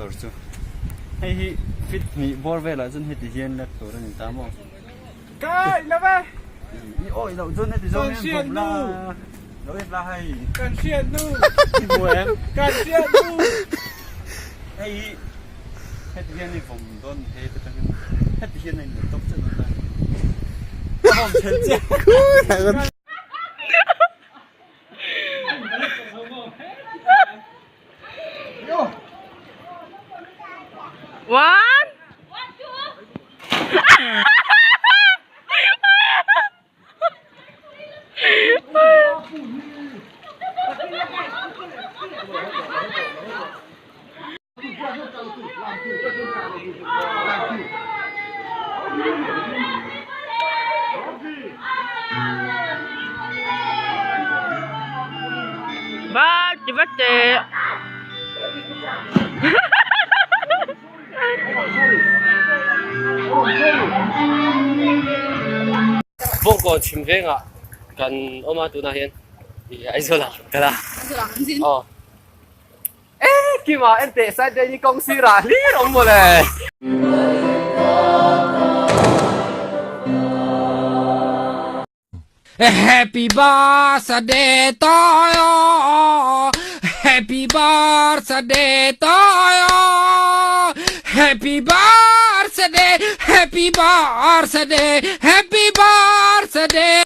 motor chu. Hei hi fit hnih bawr velah chuan heti hian lek tur a ni ta maw? Kai lo ve! I awih loh chuan heti zawng hian bawm la. Lo en la hei. Kan hriat nu! I hmu em? Kan hriat nu! Hei hi heti hian i vawm dawn hei te tangin heti hian a inlet tawp chiah dawn ta. A vawm then chiah. One. Bye, birthday. Bawngkawn chhim vengah kan awm a tunah hian ih Aizawl ah kan kal a. Aw. E Kima en teh side lane hi kawng sirah hlir awm mawle. Happy birthday to you Happy birthday to you Happy birthday Happy birthday Happy birthday.